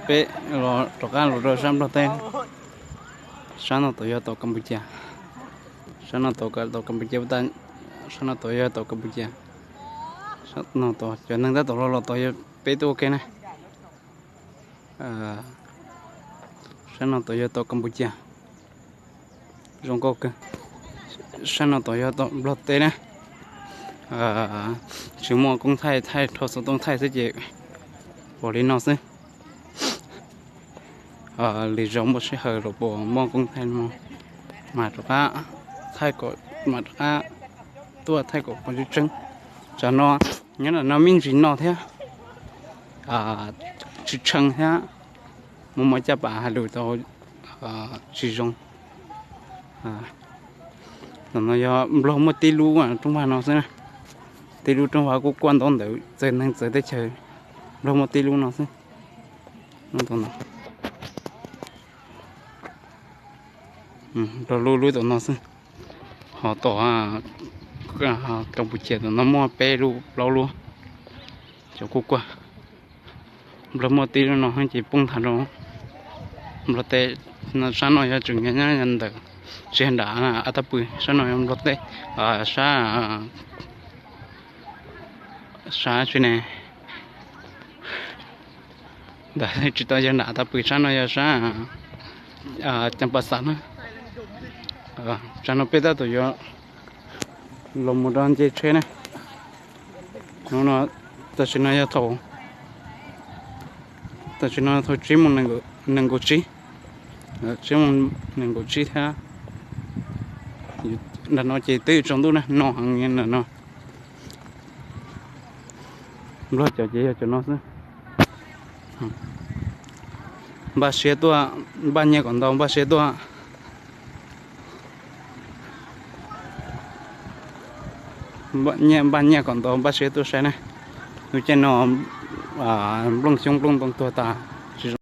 Peb los rov qab los rau sab Nplog teb. Sab no tod yog tom Campuchia. Sab no tod tom Campuchia, sab no tod yog tom Campuchia. Sab no tod cov neeg tab tom los los tod yog peb tuaj ua ke na. Sab no tod yog tom Campuchia. Zoo nkauj kawg. Sab no tod yog tom Nplog teb na. Tsis muaj koob thaij, thaij rho xov tooj thaij xwb ces pom li no xwb. Lwm zaus muaj sij hawm los puas muaj koob thaij no mas rov qab thaij kom, mas rov qab tuaj thaij kom pom tseeb tseeb. Tsam no nyob ntawm no me ntsis no thiab, tsis tshee thiab, muaj muaj caj pas hais lus tau tsis zoo. Tom no yog Nplog muaj tib lub rooj vag no xwb na. Tib lub rooj vag kuj kuaj ntaub ntawv txawv neeg txawv teb chaws. Nplog muaj tib lub no xwb. Nrog lub lub tom no xwb. Ho tom Campuchia tom no muaj peb lub plaub lub cov kuj kuaj. Nplog muaj tib lub no ces poob nthav rau Nplog teb. Sab no yog tseem nyob ntawm tsis nram Ab Tab Pw, sab no yog Nplog teb, sab, sab tsi ne, ntawm tsis tau yog nram Ab Tab Pw, sab no yog sab Cam Pas Xas na. Tsam no peb tab tom yuav los mus rau nce tsheb na. Hnub no, tam sim no yog thaum, tam sim no thaum tsib moos nees nkaum tsib, tsib moos nees nkaum tsib thiab. Nram no ces twb tsaus ntuj na, no heev nram no. Nplog cov ces yog cov no xwb. Npaj siab tuaj, npaj nyiaj kom ntau npaj siab tuaj. Npaj nyiaj kom ntau npaj siab tuaj saib na. Lub caij no nplooj xyoob nplooj ntoo tuag tas,